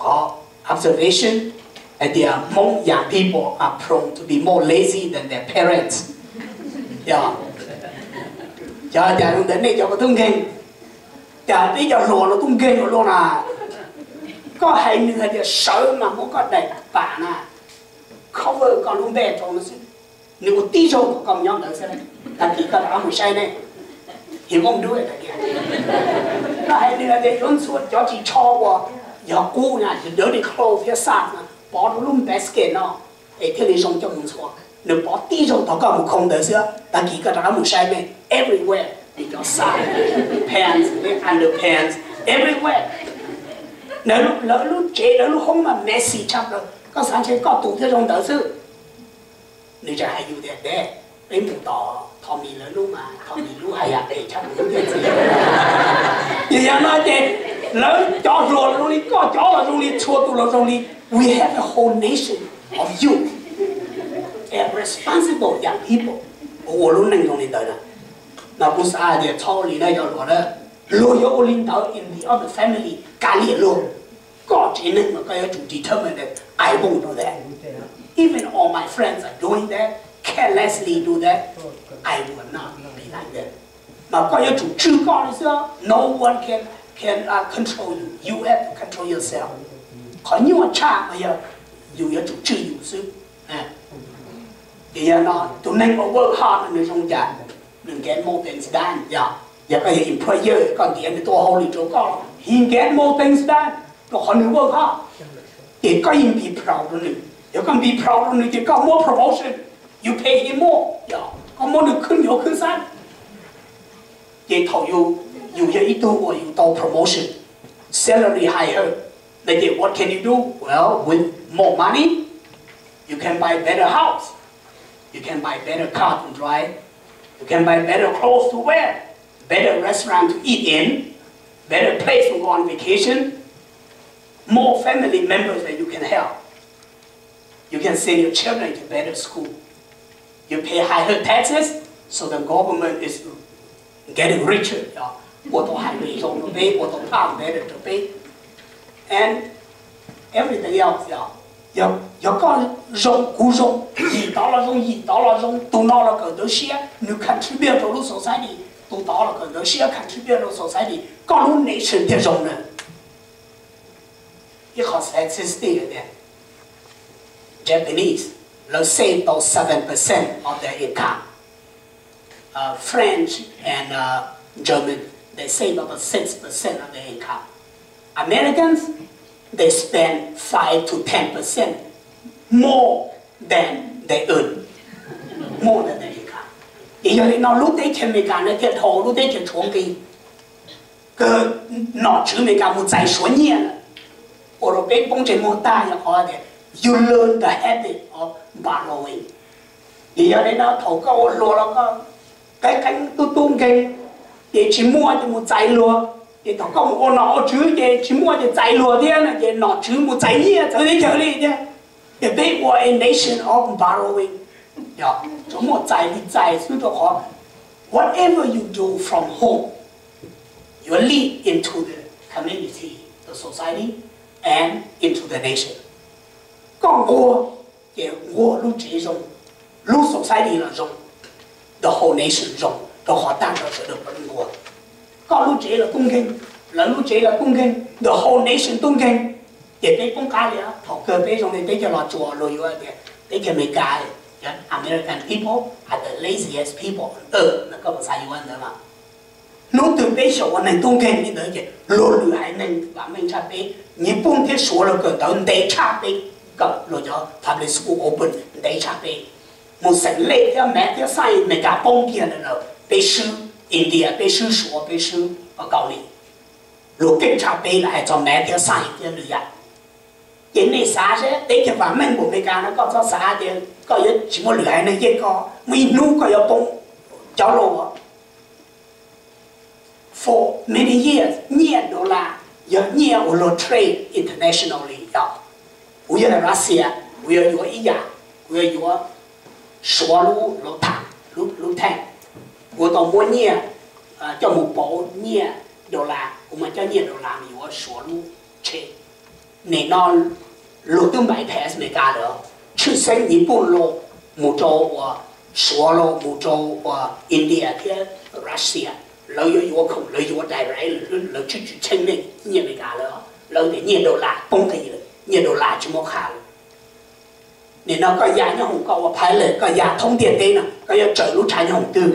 Qhov observation hais tias Hmoob young people are prone to be more lazy than their parents. Yog, yog tias ntawm nej cov uas tub nkeeg, cas peb cov hluas no tub nkeeg ua luaj na, koj hais nws hais tias sawv mas muab koj daim pam na, cover koj lub npe rau no xwb. Nws ua tib zaug kom koj nyob ntawd xwb, tag kis koj rov qab mus saib nej. He won't do it again. Koj hais nws hais tias yuav ntxhua cov ris tsho uas yog qub na, dirty clothes thiab socks na, pov rau lub basket no, es thiaj li zoo coj mus ntxhua. Nws pov tib zaug thaum koj mus khoo ntawd xwb, tag kis koj rov qab mus saib nej, everywhere nws cov socks, pants, underpants, everywhere. Lawv lub tsev, lawv lub hoob mas messy tshaj plaws, koj xav ntshe koj tus thiaj zoo ntawd xwb. Nws tseem hais yus tias, Dad, peb mus tom Tommy lawv lub mas, Tommy lub haj yam phem tshaj plaws lub thiaj txiv. Ces yog no ces lawv cov hluas los zoo li, koj cov los zoo li, txhua tus los zoo li. We have a whole nation of youth and responsible young people uas ua lub neej zoo li ntawd na. Mas kuv xav hais tias txhob ua li na cov hluas na. Luag yuav ua li ntawd in the other family, kav liam luag. Koj tsev neeg mas koj yuav tsum determine that I won't do that. Even all my friends are doing that, carelessly do that, I will not be like that. Mas koj yuav tsum tswj koj li xwb, no one can can uh, control you, you have to control yourself. Qhov nyuaj tshaj mas yog yus yuav tsum tswj yus xwb. Ces yog no tus neeg uas work hard no nws zoo cas? Nws get more things done. Yog, yog koj yog employer, koj ntiav nws tuaj hauj lwm rau koj, he get more things done, rau qhov nws work hard. Ces koj yeej be proud rau nws. Yog koj be proud rau nws ces koj muab promotion, you pay him more. Yog, koj muab nws khwb nyuam khwb xab. Ces thaum yus, yus yog ib tug uas yus tau promotion, salary higher, no ces what can you do? Well, with more money, you can buy better house, you can buy better car to drive, you can buy better clothes to wear, better restaurant to eat in, better place to go on vacation, more family members that you can help. You can send your children to better school. You pay higher taxes, so the government is getting richer. Ua tau high wage zoo rau peb, ua tau farm better rau peb, and everything else. Yog, yog koj zoo kuv zoo, yim tod los zoo, yim tod los zoo, tus no los kawm ntawv siab, nws contribute rau lub society, tus tod los kawm ntawv siab, contribute rau society, koj lub nation thiaj zoo na. Ib qho statistic tias Japanese, lawv save tau seven percent of their income. Uh, French and uh, German, they save about six percent of their income. Americans, they spend five to ten percent more than they earn, more than their income. Ces yog li no lub teb chaws Amelikas no thiaj dhau lub teb chaws tshuav nqi. Kawg nom tswv Amelikas mus txais Suav nyiaj lawm, ua rau peb poob ntsej muag tag yog qhov tias you learn the habit of borrowing. Ces yog li no thaum koj ua hluas los koj qeeb qeeb tub tub nkeeg, ces tsis muaj ces mus txais luag, ces thaum koj mus ua nom ua tswv ces tsis muaj ces txais luag thiab no ces nom tswv mus txais nyiaj txawv teb chaws li thiab. Ces peb ua a nation of borrowing, tsuas muaj txais li txais xwb rau qhov whatever you do from home, you lead into the community, the society, and into the nation. Koj nquag ces nquag lub tsev zoo, lub society los zoo, the whole nation zoo, rau qhov tag nrho sawv daws puav leej nquag. Koj lub tsev los tub nkeeg, lawv lub tsev los tub nkeeg, the whole nation tub nkeeg. Ces peb poob qab li, thaum kawg peb zoo li teb chaws Los Tsuas luag yuav tias teb chaws Amelikas, American people are the laziest people on earth, no koj puas xav yuav ntawd mas? Hnub twg peb xyaum ua neeg tub nkeeg li ntawd ces luag lwm haiv neeg vam meej tshaj peb. Nyij Pooj thiab Suav los kawm ntawv ntev tshaj peb, kawm los cov public school open ntev tshaj peb. Mus xeem lej thiab maths thiab science Amelikas poob kiag ntawd lawm, peb swb India, peb swb Suav, peb swb Kaus Lim. Luag keej tshaj peb lawm hais txog maths thiab science thiab lwm yam. Ces nej xav seb teb chaws vam meej npaum Amelikas no koj txhob xav tias koj yuav tsis muaj lwm haiv neeg yeej koj, muaj ib hnub koj yuav poob cov laus. For many years nyiaj dollar yog nyiaj uas luag trade internationally yog. Kuv yog Russia, kuv yuav yuav ib yam, kuv yuav yuav Suav lub lub thaaj, lub lub thaaj, kuv tau muab nyiaj coj mus pauv nyiaj dollar, kuv mas coj nyiaj dollar mus yuav Suav lub tsheb. Nim no luag twb bypass Amelikas lawm, tshwj xeeb Nyij Pooj los mus rau uas Suav los mus rau uas India thiab Russia, lawv yuav yuav khoom, lawv yuav direct, lawv tshwj tshwj tsheej nej nyiaj Amelikas lawm, lawv tias nyiaj dollar poob qis lawm, nyiaj dollar tsis muaj qha lawm. Nim no koj ya nyob hoom koj ua pilot, koj ya thoob ntiaj teb no, koj yuav tsawm lub tshav nyob hoom twg?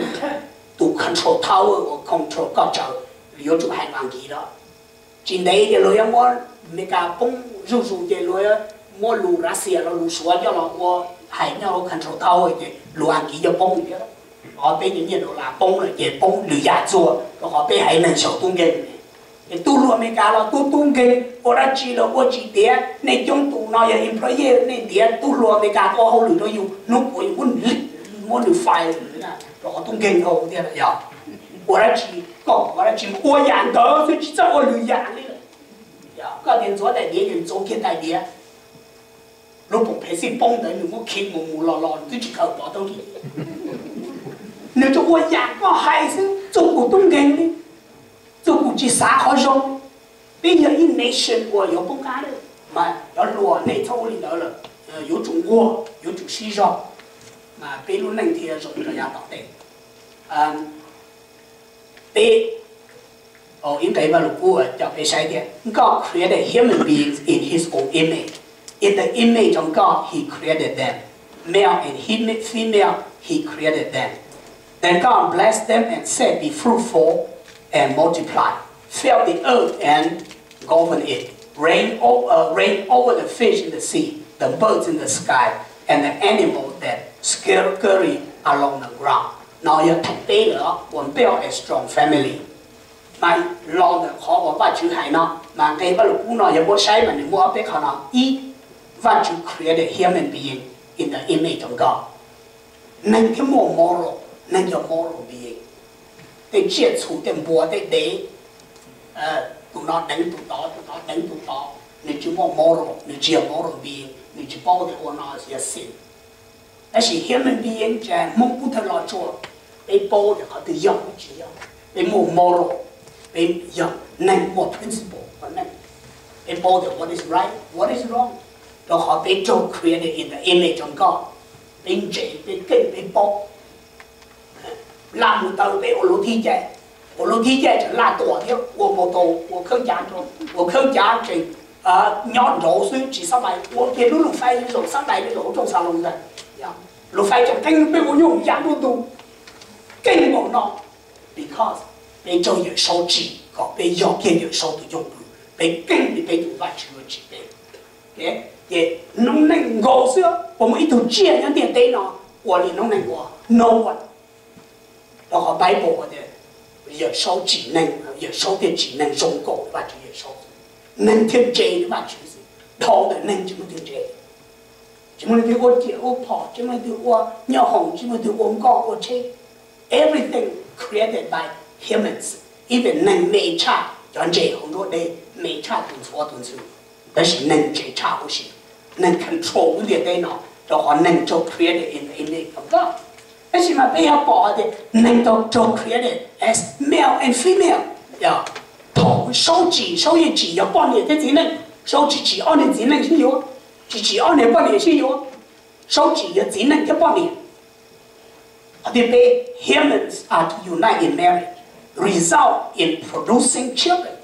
Tus control tower uas control koj tsawm yuav tsum hais Askiv lawm. Tsis ntev ces luag yuav muab Amelikas poob zuj zus ces luag muab lus Russia los lus Suav coj los ua hais nyob hauv control tower ces lus Askiv yuav poob thiab. Rau qhov peb cov nyiaj dollar poob lawm ces poob lwm yam txuas, rau qhov peb haiv neeg xyaum tub nkeeg. Ces tub hluas Amelikas los tub tub nkeeg, ua dab tsi los ua tsis tiav, nej coob tus no yog employee, nej ntiav tub hluas Amelikas ua hauj lwm rau yus, hnub puav yus muab nws fire, rau qhov tub nkeeg dhau thiab yog. Ua dab tsi, koj ua dab tsi ua yam ntawd xwb, tsis txawj ua lwm yam li. Koj tias ntxuav daim diav ces ntxuav kiag daim diav. Lub poom phev xij poob ntawd nws muab khi mus mus los los twb tsis khaws pov tau li. Nws tsuas ua yam koj hais xwb, txuas kum tub nkeeg li, txuas kum tsis xav qhov zoo. Peb yog ib nation uas yuav poob qab li, mas cov hluas nej txhob ua li ntawd lawm, yuav tsum nquag, yuav tsum sib zog, mas peb lub neej thiaj zoo rau yav tom ntej. Peb, ib nqe Vaj Lug Kub coj peb saib thiab, God created human beings in his own image. In the image of God, he created them. Male and he, female, he created them. Then God blessed them and said, "Be fruitful and multiply, fill the earth and govern it. Reign over, reign over the fish in the sea, the birds in the sky, and the animals that scurry along the ground." No yog thawm peb lawm, uas build a strong family. Mas los ntawm qhov uas Vajtswv hais no, mas nqe Vaj Lug Kub no yog muab saib mas nws muaj ob peb qho no. Ib, Vajtswv created human being in the image of God. Neeg thiaj muaj moral, neeg yog moral being. Tej tsiaj txhu, tej npua, tej dev, tus no deev tus tod, tus tod deev tus tod, nws tsis muaj moral, nws tsis yog moral being, nws tsis paub tias ua no yog sin. Tab sis human being, Hmoob Pub Thawj Los Tsuas, peb paub tias qhov twg yog thiab tsis yog, peb muaj moral, peb yog neeg muaj principle, peb paub tias what is right, what is wrong, rau qhov peb raug created in the image of God. Peb ntse, peb keej, peb paub. Laj mus taw peb ua lub thib caij, ua lub thib caij tseem laj tuam thiab, ua mos taus, ua khaub cav, ua khaub cav tseem nyob nraud xwb tsis xab dais, ua kiag lub lus fais zoo xab dais li lus rooj xas loos ntag. Lus fais tseem qeeb peb ua nyuj ya nruab ntug, keej npaum no, because peb raug Yawm Saub tsim kom peb yog kiag Yawm Saub tus cwj pwm, peb keej li peb tus Vajtswv tsim peb. Ces noob neej nkaus xwb, puas muaj ib tug tsiaj nyob ntiaj teb no ua li noob neej ua? No one. Rau qhov Bible tias Yawm Saub tsim neeg, Yawm Saub thiaj tsim neeg zoo nkaus Vajtswv Yawm Saub. Neeg thiaj ntse li Vajtswv xwb, dhau ntawm neeg tsis muaj leej twg ntse. Tsis muaj leej twg ua riam ua phom, tsis muaj leej twg ua nyob hoom, tsis muaj leej twg ua nkoj ua tsheb. Everything created by humans. Even neeg me tshaj cov ntses hauv nruab dej, me tshaj tus ntxhuav tus ntxhw, tab sis neeg ntse tshaj huv si. Neeg control lub ntiaj teb no, rau qhov neeg raug created in the image of God. Tab sis mas peb yog pom tias neeg tau raug created as male and female. Yog, thaum Saub tsim, Saub yeej tsim yog poj niam thiab txiv neej. Saub tsis tsim ob niag txiv neej sib yuav, tsis tsim ob niag poj niam sib yuav. Saub tsim yog txiv neej thiab poj niam. Qhov thib peb, humans are to unite in marriage, result in producing children.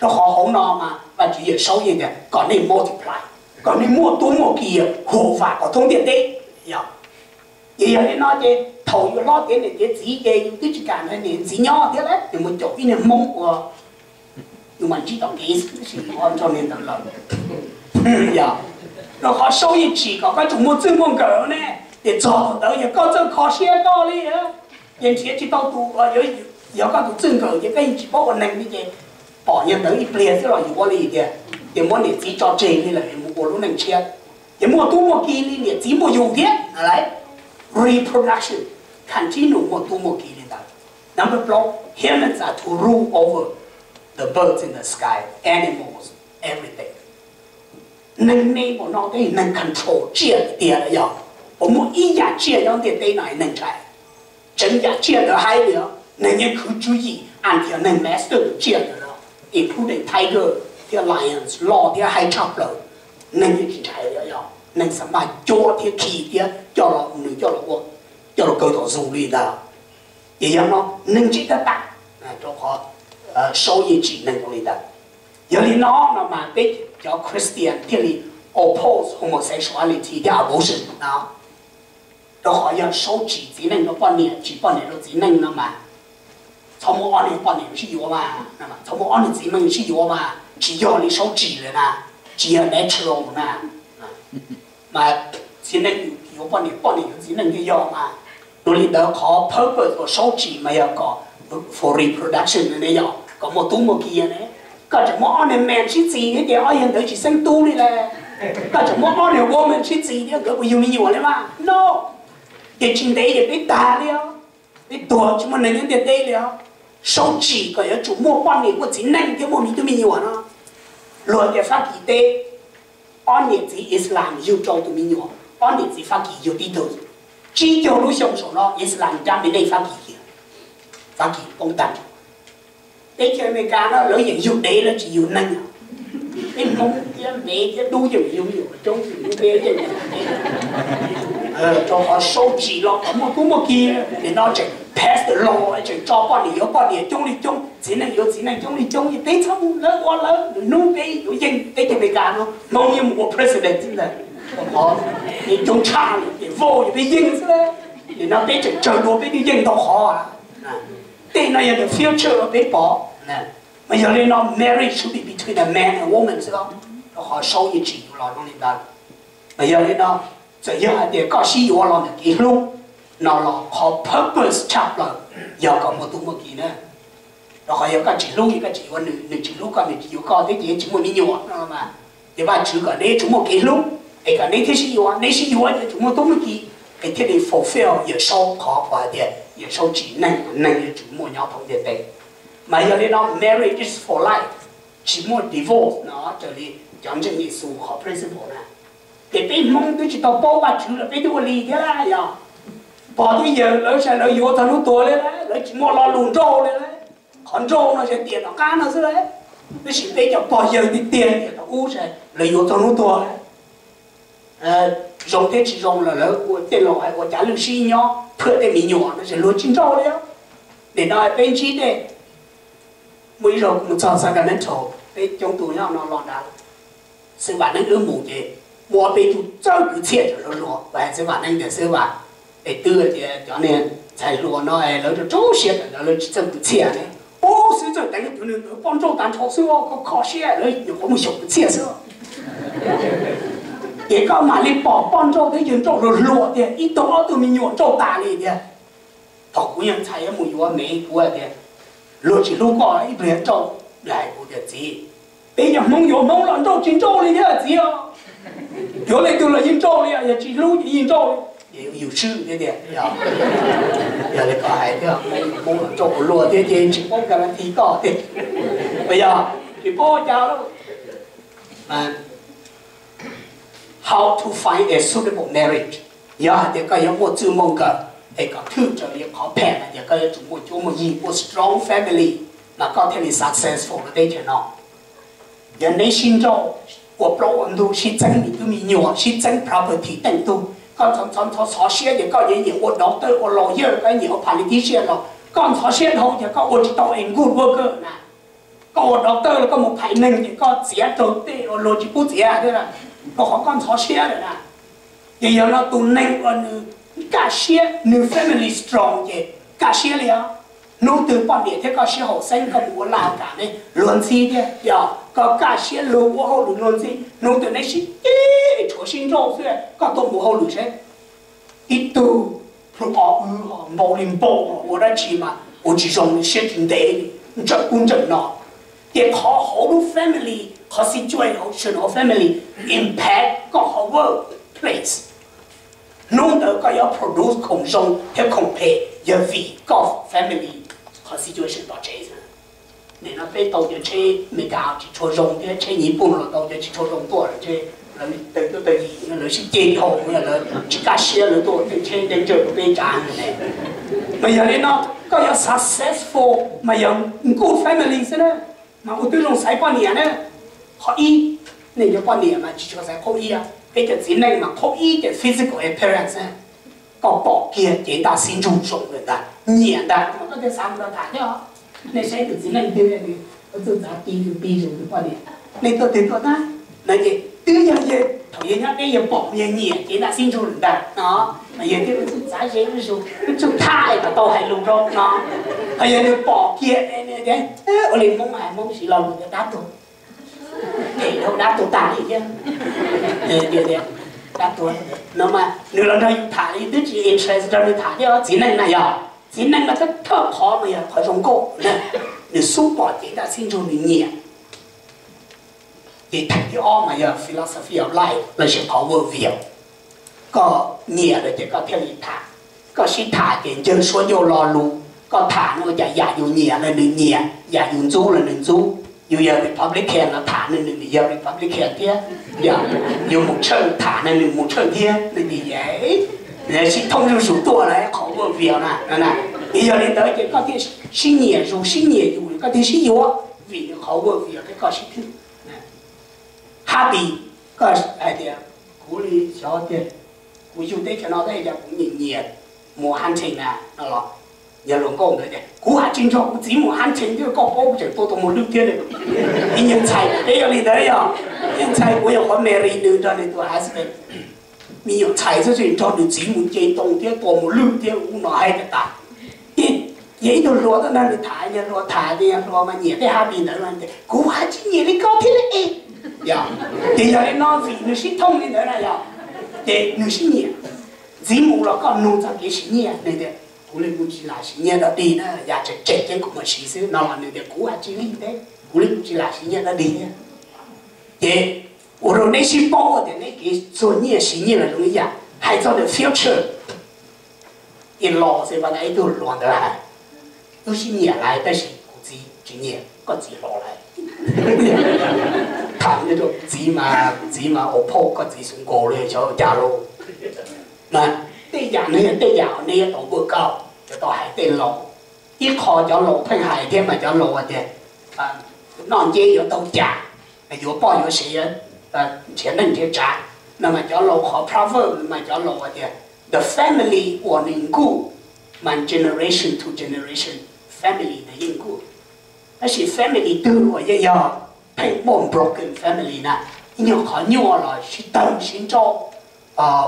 Rau qhov hauv no mas Vajtswv Yawm Saub yeej tias kom nej multiply, kom nej muaj tub muaj ki, huam vam kom thoob ntiaj teb. Yog, ces yog li no ces thaum yus hlob tiav niam tiav txiv ces yus twb tsis kam nrog niam ntxiv nyob thiab lawm, yus mus caum ib niag Hmoob ua yus mam ntsib tom kev xwb, tab sis yus ho nrog niag ntawd lawm. Yog, rau qhov Saub yeej tsim kom koj tsum muaj txij muaj nkawm ne, ces txog thaum ntawd yog koj txawj kho siab koj li, ces nrhiav tsis tau tus, yog koj tus txij nkawm ces koj yeej tsis paub ua neeg li ces pom yog ntawd ib pliag xwb los yuav li tiag, ces muab niam txiv tso tseg li lawm mus ua lub neej tshiab, ces muaj tub muaj ki li niam txiv muaj yus thiab. Reproduction, continue muaj tub muaj ki li ntawd. Number four, humans are to rule over the birds in the sky, animals, everything. Neeg me npaum no tej neeg control tsiaj tiag tiag lawm yog, puas muaj ib yam tsiaj nyob ntiaj teb no neeg ntshai? Tseem yam tsiaj ntawd hais tias neeg yeej khwv tswv yim until neeg master tus tsiaj ntawd, including tiger, thiab lions loj thiab haib tshaj plaws, neeg yeej tsis ntshai li, yog neeg xa maj cuab thiab khi thiab coj los, nws coj los ua, coj los kaw tom zoo li ntawd. Ces yog no neeg tsis tab tam, rau qhov Saub yeej tsim neeg li ntawd. Yog li no no mas peb cov Christian thiaj li oppose homosexuality thiab abortion no, rau qhov yog Saub tsim txiv neej rau poj niam, tsim poj niam rau txiv neej no mas txhob muab ob niag poj niam sib yuav mas, txhob muab ob niag txiv neej sib yuav mas, tsis yog li Saub tsim lawm na, tsis yog natural na. Mas txiv neej yuav poj niam, poj niam yuav txiv neej thiaj yog mas. Dua li ntawd qhov purpose uas Saub tsim mas yog kom for reproduction ne, yog kom muaj tub muaj ki ne. Koj tseem muab ob niag man sib txis thiab ces ob yawg ntawd tsis xeeb tub li las. Koj tseem muab ob niag woman sib txis thiab nkawd puas yug me nyuam li mas? No. Ces tsis ntev ces peb tag li os, peb tuag tsis muaj neeg nyob ntiaj teb li os. Saub tsim kom yuav tsum muaj poj niam muaj txiv neej thiab muaj me tub me nyuam no. Luag tias Fab Kis teb, ob niam txiv Islam yug rau tus me nyuam, ob niam txiv Fab Kis yug tib tug. Tsib caug lub xyoo saum no Islam dominate Fab Kis kiag, Fab Kis poob tag. Teb chaws Amelikas no lawv yeem yug dev, lawv tsis yug neeg. Peb Hmoob thiab ntev thiab dub yeej yug me nyuam coob, peb yeej yug dev. Rau qhov Saub tsim los kom muaj tub muaj ki, nim no tseem pass the law, tseem tso poj niam yuav poj niam coob li coob, txiv neej yuav txiv neej coob li coob, peb txhob mus, lawv ua lawv, lwm hnub peb yuav yeej teb chaws Amelikas no, Hmoob yeej mus ua president xwb ntag. Qhov coob tshaj li ces vote yog peb yeej xwb, nim no peb tseem tsawg dua peb twb yeej tau qhov. Tej no yog the future uas peb pom. Mas yog li no marriage should be between a man and woman xwb, rau qhov Saub yeej tsim yuav los zoo li ntawd. Mas yog li no, txawm yog hais tias koj sib yuav los ntawm kev hlub no los qhov purpose tshaj plaws yog kom muaj tub muaj ki na. Rau qhov yog koj tsis hlub, koj tsis yuav nws, nws tsis hlub koj, nws tsis yuav koj thiab ces tsis muaj me nyuam no mas. Ces Vajtswv kom neb tsuas muaj kev hlub, es kom neb thiaj sib yuav, neb sib yuav ces tsuas muaj tub muaj ki, es thiaj li fulfill Yawm Saub qhov uas hais tias Yawm Saub tsim neeg, neeg yuav tsum muaj nyob thoob ntiaj teb. Mas yog li no marriage is for life, tsis muaj divorce no raws li cov ntseeg Yexus qhov principle na. Ces peb Hmoob twb tsis tau paub Vajtswv los peb twb ua li thiab yog. Pog thiab yawg lawv saib lawv yuav txog hnub tuag li, lawv tsis muaj lo lus nrauj li. Qhov nrauj no yog tiam tom qab no xwb las. Tab sis peb cov pog yawg tiag tiag tiam tom ub saib lawv yuav txog hnub tuag li. Zoo thiab tsis zoo los lawv ua tej laus hais ua cav lwj sib nyob phwam tej me nyuam no ces luag tsis nrauj li. Nim no peb ntsib tej, muaj ib zaug kuv mus txog Sacramento, peb coob tus nyob no los nrad, Xwb Vam Neeb wb mus ces muaj ob peb tug txawj kwv txhiaj tseem hluas hluas, kuv hais Xwb Vam Neeb tias Xwb Vam, es twb tias cov niag ntxhais hluas no lawv rau rau siab tawm ntawd lawv tsis txawj kwv txhiaj ne. Ub, xwb txawj teev tus niag ntawd poj nrauj tag nrho xwb, kho kho siab lawv nyuam qhuav mus xyaum kwv txhiaj xwb. Ces koj mam li pom poj nrauj thiab yawg nrauj hluas hluas tiag, ib tug ob tug me nyuam nrauj tas li tiag. Thaum kuv yog ntxhais yuav mus yuav me kuv hais tias, luag tsis hlub koj ib pliag nrauj. Hais kuv tias txiv, peb cov Hmoob yuav Hmoob los nrauj tsis nrauj li thiab txiv. Yuav leej twg los yeej nrauj li, yog tsis hlub ces yeej nrauj li. Ces yus swb thiab tias, yog li koj hais thiab, Hmoob los nrauj kuv luag thiab ces tsis paub guarantee koj tiag. Yog tsis paub ua cas lauj. How to find a suitable marriage. Yog hais tias koj yuav muaj txij muaj nkawm, es kom thwj raws li qhov phem hais tias koj yuav tsum muaj cuab muaj yig, muaj strong family, mas koj thiaj li successful rau teb chaws no. Yog neb sib nrauj, ua plaub ua ntug, sib txeeb me tub me nyuam, sib txeeb property teej tug, koj ntxhov ntxhov ntxhov siab ces koj yuav nyiam ua doctor, ua lawyer, koj nyiam ua politician los koj ntxhov siab dhau ces koj ua tsis tau a good worker na. Koj ua doctor los koj mus phais neeg ces koj txiav raug tej uas luag tsis pub txiav thiab, rau qhov koj ntxhov siab lawm na. Ces yog no tus neeg uas nws kaj siab, nws family strong ces kaj siab li os. Hnub twg poj niam thiab koj sib haum xeeb koj mus ua laj kam ne luag ntxhi thiab, yog koj kaj siab luag ua hauj lwm luag ntxhi, hnub twg neb sib ceg tshuav sib nrauj xwb koj tuaj mus hauj lwm seb. Ib tug plhu o wb ho npau li npau, ua dab tsi mas ua tsis zoo li, siab tsis ntev li, ntsawm ub ntsawm no. Ces qhov hauv lub family, qhov situation hauv family impact koj qhov work place. Hnub ntawd koj yuav produce khoom zoo thiab khoom phem yog vim koj family qhov situation pov tseg xwb. Nim no peb tau cov tsheb Amelikas tsis tshua zoo thiab tsheb Nyij Pooj los tau cov tsis tshua zoo tuaj, lawv tawg tuaj tawg yim, lawv sib ceg dhau, lawv tsis kaj siab, lawv tuaj tej tsheb danger rau peb tsav ne. Mas yog li no, koj yuav successful mas yog good family xwb na, mas ua tib zoo xaiv poj niam na. Qhov ib, nej cov poj niam mas tsis tshua xaiv qhov ib, peb cov txiv neej mas qhov ib ces physical appearance, koj pom kiag cev ntaj xib ntsug zoo lawm ntag, nyiam ntag, koj thiaj xav mus nrog tham thiab os. Nej saib tus txiv neej twg txawj txav ti pi zus tus poj niam, nej tuaj twg tuaj tab na ces twb yog yawg thaum yawg nyob deb yawg pom yawg nyiam cev ntaj xib ntsug lawm ntag no, mas yawg thiaj txawj txav ze ib zus, txawj tham kom tau hais lus zoo no. Ho yog nws pom kiag ua li Hmoob hais, Hmoob siv lo lus tias dab tuag, phem dhau dab tuag tag li thiab. Dab tuag no mas nws los nrog yus tham, yus twb tsis interest nrog nws tham thiab. Txiv neej na yog, txiv neej mas thawj qhov mas yog qhov zoo nkauj na, nws xub pom cev ntaj xib ntsug nws nyiam. Ces thawj thib ob mas yog philosophy of life lossis qhov world view. Koj nyiam lawm ces koj thiaj li tham. Koj sib tham ces ncawg suab ncauj lo lus, koj tham no ua cas yam yus nyiam los nws nyiam, yam yus ntxub los nws ntxub. Yus yog Republican los tham no nws yog Republican thiab, yog yus mus Trump tham no nws mus Trump thiab, nws tias yam sib thooj zuj zus tuaj lawm qhov world view na. Yog li ntawd ces koj thiaj sib nyiam, zus sib nyiam yus koj thiaj sib yuav, vim nws qhov world view thiab koj sib thwj. Happy, koj hais tias kuv li xyov tiag, kuv yug teb chaws no tab sis kuv nyiam nyiam mus hunting na no los, yog hluas nkauj ntawd tias kuv haj tsis nrog kuv txiv mus hunting thiab, koj paub kuv tseem tua tau mos lwj thiab li. Ib nyuag ntxhais peb yog li ntawd yog, ib nyuag ntxhais kuv yog qhov marry nws nrog nws tus husband. Me nyuam ntxhais xwb tseem nrog nws txiv mus nce ntoo thiab tua mos lwj thiab ub no haib tas tas. Ces yog ib tug hluas tuaj nrog nws tham, yog hluas tham ces yog hluas mas nyiam tej happy ntawd no, kuv haj tsis nyiam li koj thiab li. Yog, ces yog li no vim nws sib thooj li ntawd na yog, ces nws sib nyiam. Ntxiv mus los koj nug txog kev siv nyiaj, nws tias kuv li kuv tsis lam siv nyiaj dog dig na, yam tseem tseg ceeb kuv mam siv xwb no los nws tias kuv haj tsis li thiab, kuv li kuv tsis lam siv nyiaj dog dig thiab. Ces ua rau neb sib paub tias neb kev txuag nyiaj siv nyiaj los zoo ib yam. Hais txog the future, in-law xwb, ib tug hluas ntawd hais, wb sib nyiam lawm tab sis kuv txiv tsis nyiam koj txiv hluas lawm. Tham rau kuv txiv mas, kuv txiv mas ua phauj koj txiv xub nkaus li xyov ua cas lauj. Mas tej yam no yog tej yam nej yuav tau work out, yuav tau hais tej laus. Ib qho cov laus pheej hais thiab mas cov laus hais tias noj nceb yuav taug cam, yuav poj yuav sev, nrhiav neej nrhiav tsav no mas cov laus qhov proverb mas cov laus hais tias the family uas nws nkuj mas generation to generation family ntawd yeej nkuj. Tab sis family twg uas yeej yog pheej muaj broken family na, ib nyuag qhov nyuaj los sib tawg sib nrauj,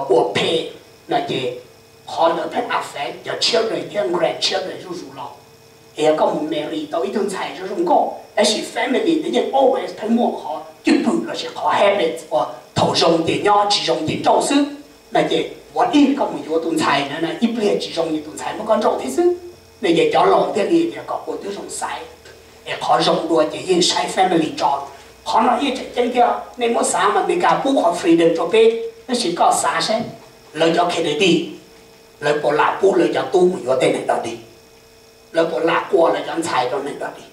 ua phem no ces qhov ntawd pheej affect cov children thiab grandchildren zuj zus los. Es yog koj mus marry tau ib tug ntxhais zoo zoo nkauj tab sis family ntawd yeej always pheej muaj qhov cwj pwm lossis qhov habits uas thaum zoo ces nyob tsis zoo ces nrauj xwb. No ces ua ib koj mus yuav tus ntxhais na ib pliag tsis zoo ces tus ntxhais muab koj nrauj thiab xwb. No ces cov laus thiaj li tias kom ua tib zoo xaiv, es qhov zoo dua ces yeej saib family tso. Qhov no yeej tseem ceeb thiab, nej muab xav mas Amelikas pub qhov freedom rau peb, tab sis koj xav saib lawv cov Kennedy, lawv puas lam pub lawv cov tub mus yuav tej neeg dog dig? Lawv puas lam qua lawv cov ntxhais rau neeg dog dig?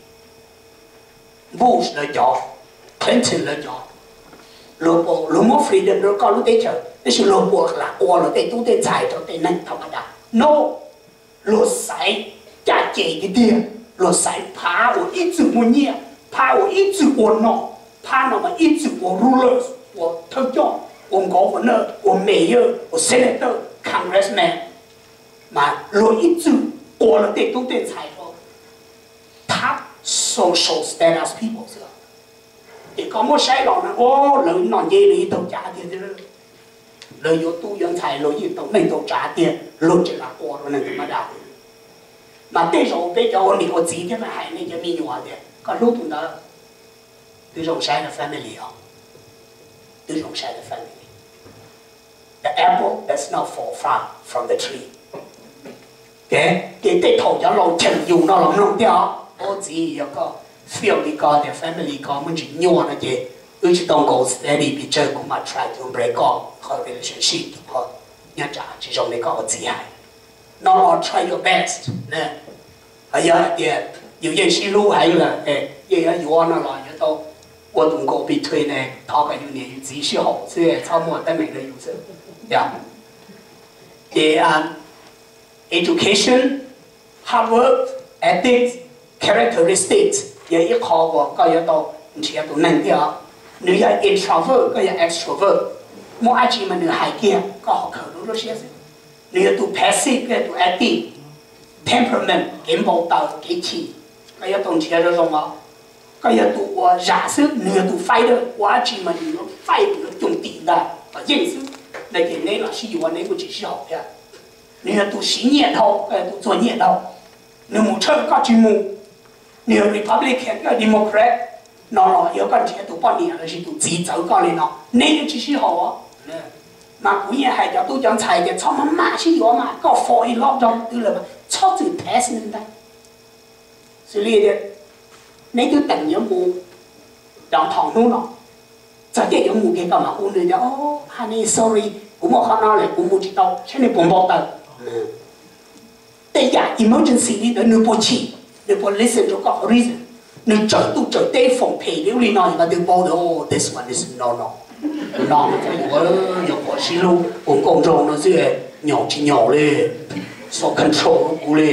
Bush lawv cov, Clinton lawv cov, luag muab freedom rau koj lub teb chaws tab sis luag puas lam qua luag tej tub tej ntxhais rau tej neeg tham ma das? No. Luag xaiv caj ces tiag tiag, luag xaiv phab uas ib txwm muaj nyiaj, phab uas ib txwm ua nom, phab no mas ib txwm ua rulers, ua thawj coj, ua governor, ua mayor, ua senator, congressman, mas luag ib txwm qua luag tej tub tej ntxhais rau top social status people xwb. Ces koj muab saib los na, o, lawv noj nce lawv yeej tau cav tiag tiag, lawv yuav tub yuav ntxhais luag yeej tau neej tau tsav tiag, luag tseem lam qua rau neeg tham ma das. Mas tej zaum peb cov ua niam ua txiv thiab pheej hais nej cov me nyuam tias koj hlub tus ntawd, twb zoo saib the family os, twb zoo saib the family. The apple does not fall far from the tree. Ces tej thaum cov laus cheem yus no los mloog thiab os. Ua txiv, yog koj feel li ko tias family ko muaj ntsis nyuaj no ces wb tsis tau nkaus steady pes tsawg, kuv mam try to break off qhov relationship, qhov nyob tsam tsis zoo li koj ua txiv hais. No los try your best. Yog hais tias yus yeej sib hlub heev lawm, yeej yuav yuav no los yuav tau ua tus nkaus between, thov kom yus niam yus txiv sib haum xwb, txhob muaj teeb meem rau yus xwb. Yog ces education, hard work, ethics, characteristics yog ib qho uas koj yuav tau nrhiav tus neeg thiab os. Nws yog introvert, koj yog extrovert. Muaj dab tsi mas nws hais kiag, koj ho khaws rau lub siab xwb. Nws yog tus passive, koj yog tus active. Temperament, kev npau taws, kev chim, koj yuav tau nrhiav zoo zoo os. Koj yog tus uas zam xwb, nws yog tus fighter, ua dab tsi mas nws yuav fight, nws yuav coj tim ntag, los yeej xwb. No ces neb los sib yuav neb kuj tsis sib haum thiab. Nws yog tus siv nyiaj dhau, koj yog tus txuag nyiaj dhau. Nws mus tshawj koj tsis mus. Nws yog Republican, koj yog Democrat. No los yog koj nrhiav tus poj niam los sis tus txiv txawv koj li no, neb yuav tsis sib haum. Mas kuv yeej hais cov tub cov ntxhais tias txhob maj mam sib yuav mas, koj fall in love rau twg lawm mas txhob txwm test nws ntag. Xws li tias neb twb teem yuav mus downtown hnub no, txog caij yuav mus kiag koj mam hu nws tias, honey, sorry, kuv muaj qhov no lawm, kuv mus tsis tau, saib nws puas npau taws. Tej yam emergency li ntawd nws puas chim, nws puas listen rau koj qhov reason. Nws tsaws ntuj tsaws teb foom phem li ub li no, yog koj twb paub tias, oh, this one is no no. No, yog qhuas sib hlub ua nkauj nraug no xwb, nyaum tsis nyaum li, so control rau kuv li.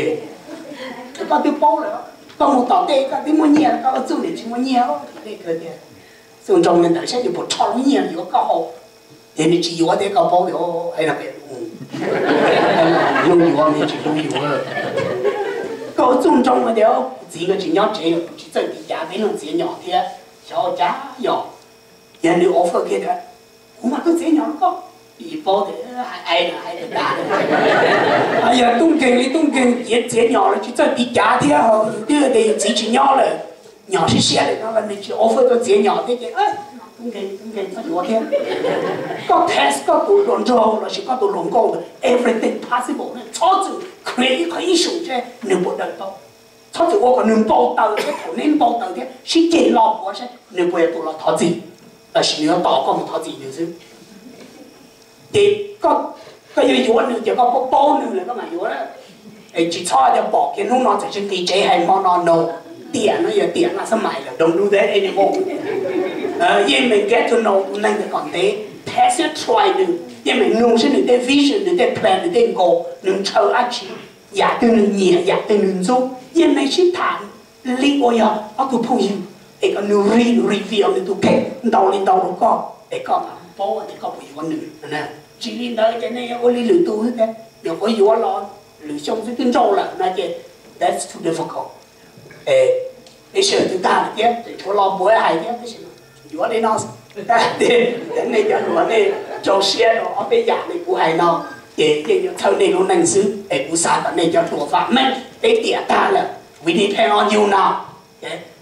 Koj twb paub lawm, koj mus tom tej koj twb muaj nyiaj, koj ua txuj niam tsis muaj nyiaj, tias txuj nroo li ntawd saib nws puas rho lub nyiaj yuav koj haus. Ces nws tsis yuav thiab, koj paub tias, hlub yuav nws tsis hlub yus. Koj ua txuj nroo tias, txiv nkawd tsis nyob tsev, kuv tsis txawj tiv cav peb leeg txiav nyom thiab, xyov ua cas yog. Yog nws offer kiag tias, kuv mas tuaj txiav nyom rau koj, paub tias hais ai na hais tas tas. Yog tub nkeeg li tub nkeeg, txiav txiav nyom los tsis txawj tiv cav thiab, ho yus twb tias yus txiv tsis nyob lawm, nyom siab siab li no los nws tsis offer tuaj txiav nyom thiab ces tub nkeeg tub nkeeg txhob yuav thiab. Koj test koj tus hluas nraug los sis koj tus hluas nkauj, everything possible, txhob txwm create ib qhov issue seb nws puas daws tau. Txhob txwm ua kom nws npau taws thiab, thaum neb npau taws thiab sib ceg lo puav saib nws puas yog tus los thov txim, los sis nws yuav tos koj mus thov txim nws xwb. Ces koj yuav yuav nws ces koj paub paub nws lawm koj mam yuav. Es tsis txhob tias pom kiag hnub no txawm tsis nqis tsev hais hmo no no, tiam no yog tiam no xab mais lawm, don't do that anymore. Yeej meem get to know tus neeg ntawd kom ntev, test thiab try nws, yeej meem nug saib nws tej vision, nws tej plan, nws tej goal, nws ntshaw dab tsi, yam twg nws nyiam, yam twg nws ntxub, yeej meem sib tham li uas yog ob tug phooj ywg, es kom nws re, reveal nws tus kheej ntau li ntau rau koj, es koj mam paub tias koj puas yuav nws. Tsis li ntawd ces nej ua li lwm tus xwb tias nyuam qhuav yuav los lwm xyoo xwb twb nrauj lawm no ces that's too difficult. Peb sawv daws twb tag lawm thiab, tshuav los puav hais thiab, tab sis yuav li no, nej cov hluas nej rau siab rau ob peb yam li kuv hais no, ces yeej yuav txhawb nej lub neej xwb. Es kuv xav kom nej cov hluas vam meej, peb tiam tag lawm, we depend on you now.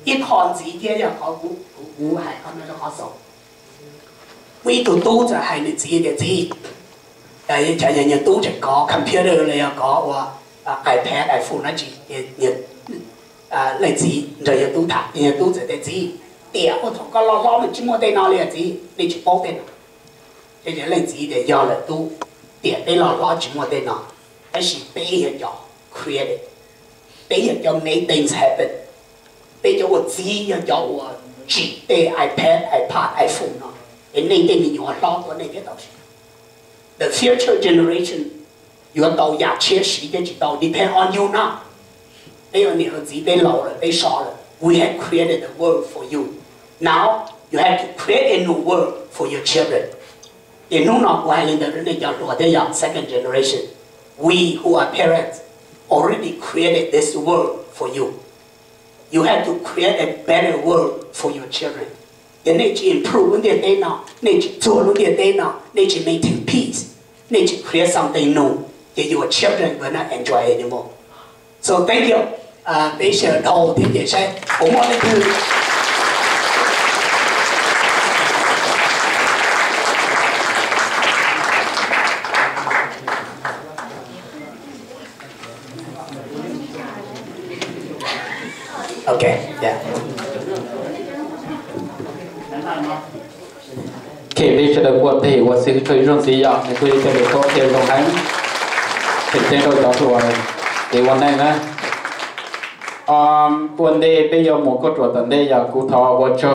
Ib qho ntxiv thiab yog qhov kuv, kuv hais qhov no rau qhov xaus. Muaj ib tug tub txawm hais nws txiv tias, txiv, yog nws tub tseem kov computer los yog kov ua iPad, iPhone dab tsi, leej txiv nrog yawg tub tham, yawg tub txawm tias, txiv, tiam uas thaum koj loj hlob mas tsis muaj tej no li os txiv, nej tsis paub tej no. Ces leej txiv tias, yog lawm tub, tiam peb loj hlob tsis muaj tej no, tab sis peb yog cov create, peb yog cov make things happen. Peb cov ua txiv yog cov uas tsim tej iPad, iPad, iPhone no, es nej tej me nyuam hlob tuaj nej thiaj tau siv. The future generation yuav tau yam tshiab siv thiab tsis tau depend on you now. Peb ua niam ua txiv peb laus lawm, peb so lawm. We have created the world for you. Now you have to create a new world for your children. Ces hnub no kuv hais li ntawd rau nej cov hluas thiab yog second generation. We who are parents already created this world for you. You have to create a better world for your children. Yog nej tsis improve lub ntiaj teb no, nej tsis txuag lub ntiaj teb no, nej tsis maintain peace, nej tsis create something new, ces your children will not enjoy anymore. So thank you. Peb sawv daws dhau thiab ces saib puas muaj leej twg. Ok, yeah. Ok, peb sawv daws ua ntej ua si rau ib zaug ntxiv yom, nws kuj yog ib co lus qhuab qhia zoo heev. Feem coob rau cov hluas kev ua neej na. Ua ntej peb yuav mus kuaj ruam tom ntej yog kuv thov ua tsaug